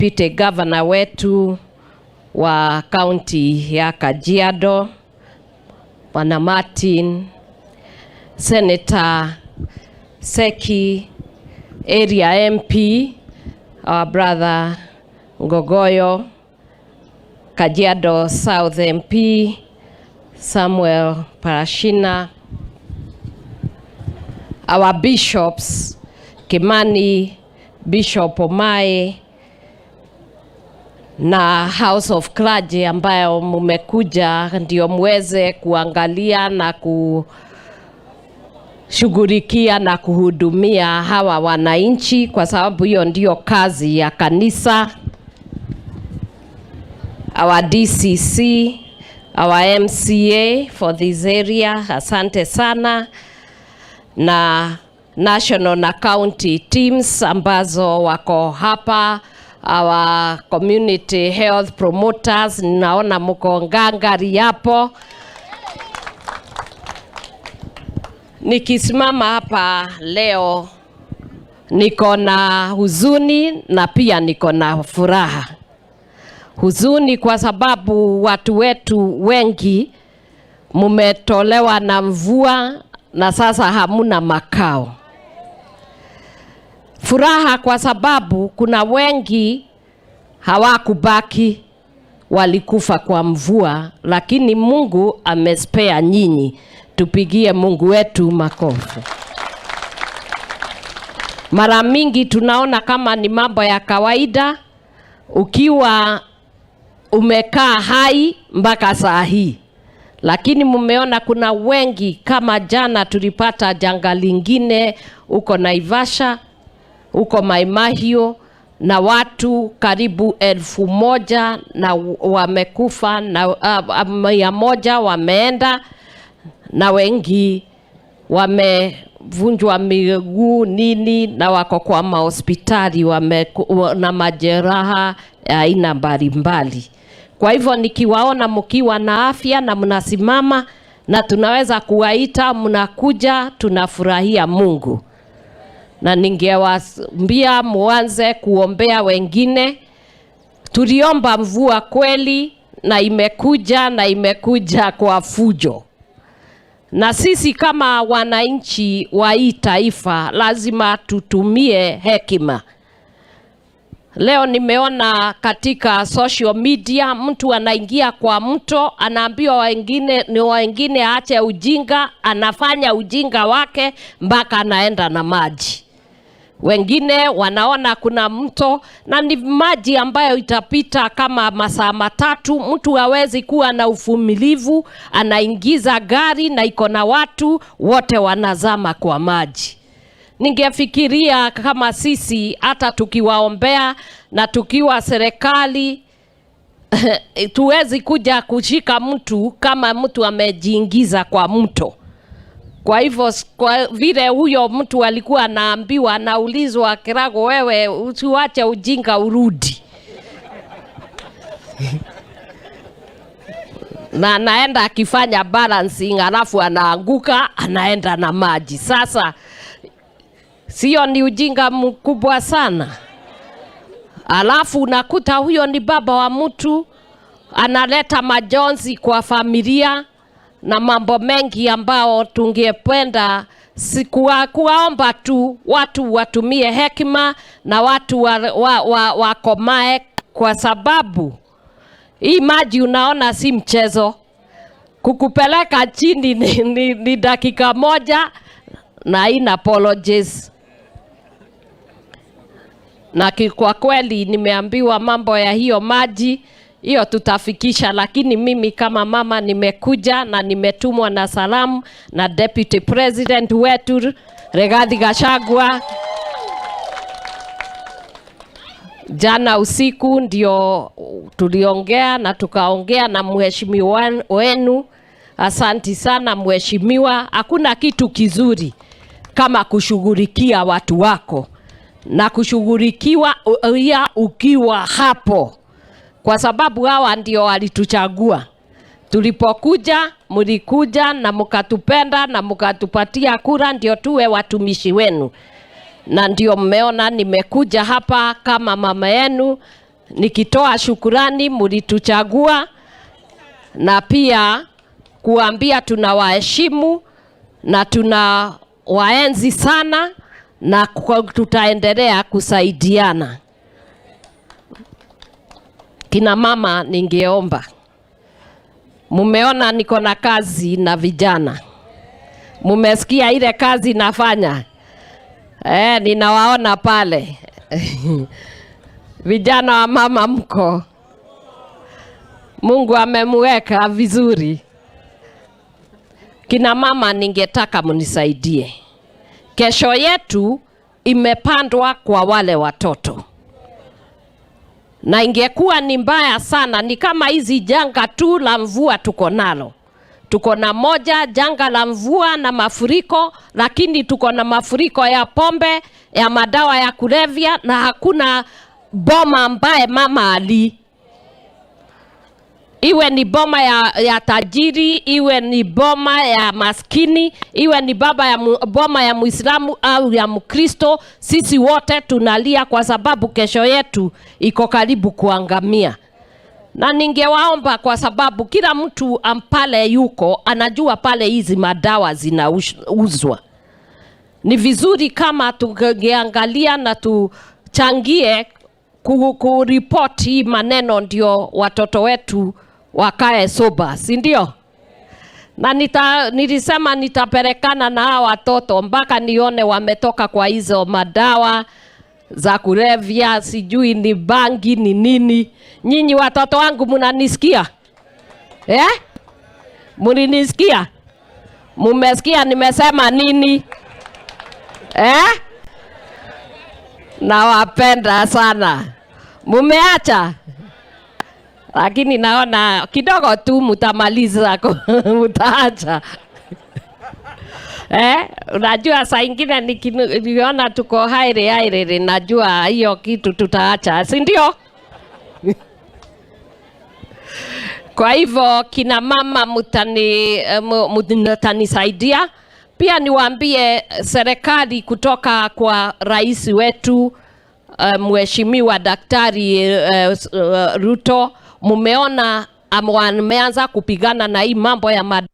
Deputy Governor wetu wa kaunti ya Kajiado Bwana Martin, Senator Seki, area MP, our brother Ngogoyo, Kajiado South MP, Samuel Parashina, our bishops, Kimani, Bishop Omae, na House of Clergy ambayo mumekuja ndio muweze kuangalia na kushughulikia na kuhudumia hawa wananchi, kwa sababu hiyo ndio kazi ya kanisa. Our DCC, our MCA for this area, asante sana, na national na county teams ambazo wako hapa, our community health promoters, naona mko ngangari hapo. Nikisimama hapa leo niko na huzuni na pia niko na furaha. Huzuni kwa sababu watu wetu wengi mumetolewa na mvua na sasa hamuna makao. Furaha kwa sababu kuna wengi hawakubaki, walikufa kwa mvua, lakini Mungu amespea nyinyi. Tupigie Mungu wetu makofi. Mara mingi tunaona kama ni mambo ya kawaida ukiwa umekaa hai mpaka saa hii, lakini mumeona kuna wengi. Kama jana tulipata janga lingine huko Naivasha, huko Mai Mahiu, na watu karibu 1,000 na wamekufa na 100 wameenda, na wengi wamevunjwa miguu nini, na wako kwa mahospitali na majeraha ya aina mbalimbali. Kwa hivyo nikiwaona mkiwa na afya na mnasimama na tunaweza kuwaita, mnakuja, tunafurahia Mungu. Na ningewaambia muanze kuombea wengine. Tuliomba mvua kweli na imekuja, na imekuja kwa fujo. Na sisi kama wananchi wa hii taifa lazima tutumie hekima. Leo nimeona katika social media mtu anaingia kwa mto, anaambiwa wengine ni wengine aache ujinga, anafanya ujinga wake mpaka anaenda na maji. Wengine wanaona kuna mto na ni maji ambayo itapita kama masaa matatu. Mtu hawezi kuwa na uvumilivu, anaingiza gari na iko na watu wote wanazama kwa maji. Ningefikiria kama sisi hata tukiwaombea na tukiwa serikali tuwezi kuja kushika mtu kama mtu amejiingiza kwa mto. Kwa hivyo kwa vile huyo mtu alikuwa anaambiwa, anaulizwa, Kirago, wewe usiwache ujinga urudi. Na anaenda akifanya balancing, alafu anaanguka, anaenda na maji. Sasa sio ni ujinga mkubwa sana? Alafu unakuta huyo ni baba wa mtu, analeta majonzi kwa familia na mambo mengi ambao tungependa kuwaomba tu watu watumie hekima na watu wakomae, kwa sababu hii maji unaona si mchezo. Kukupeleka chini ni dakika moja na ina apologies. Na kwa kweli nimeambiwa mambo ya hiyo maji hiyo tutafikisha, lakini mimi kama mama nimekuja na nimetumwa na salamu na Deputy President wetu Rigathi Gachagua. Jana usiku ndio tuliongea na tukaongea na mheshimiwa wenu. Asanti sana mheshimiwa. Hakuna kitu kizuri kama kushughulikia watu wako na kushughulikiwa ukiwa hapo, kwa sababu hawa ndio walituchagua. Tulipokuja mlikuja na mkatupenda na mkatupatia kura ndio tuwe watumishi wenu. Na ndio mmeona nimekuja hapa kama mama yenu Nikitoa shukurani mulituchagua, na pia kuambia tunawaheshimu na tunawaenzi sana na tutaendelea kusaidiana. Kina mama, ningeomba, mumeona niko na kazi na vijana, mumesikia ile kazi nafanya. Ninawaona pale vijana wa mama mko, Mungu amemuweka vizuri. Kina mama, ningetaka mnisaidie. Kesho yetu imepandwa kwa wale watoto, na ingekuwa ni mbaya sana, ni kama hizi janga tu la mvua tuko nalo. Tuko na moja janga la mvua na mafuriko, lakini tuko na mafuriko ya pombe, ya madawa ya kulevya, na hakuna boma ambaye mama ali iwe ni boma ya tajiri, iwe ni boma ya maskini, iwe ni boma ya Muislamu au ya Mkristo, sisi wote tunalia kwa sababu kesho yetu iko karibu kuangamia. Na ningewaomba kwa sababu kila mtu ampale yuko anajua pale hizi madawa zinauzwa. Ni vizuri kama tungeangalia na tuchangie kuripoti hii maneno, ndio watoto wetu wakae sober, si ndio? Na nilisema nitapelekana na hawa watoto mpaka nione wametoka kwa hizo madawa za kulevya, sijui ni bangi ni nini. Nyinyi watoto wangu mnanisikia? Eh? Mlinisikia? Mumesikia nimesema nini? Eh? Nawapenda sana. Mumeacha? Lakini naona kidogo tu mutamaliza, mutaacha. Unajua saa ingine nikiona tuko haire haire, najua hiyo kitu tutaacha, si ndio? Kwa hivyo kina mama mutanisaidia. Pia niwaambie serikali kutoka kwa rais wetu Mheshimiwa Daktari Ruto, mumeona wameanza kupigana na hii mambo ya madawa.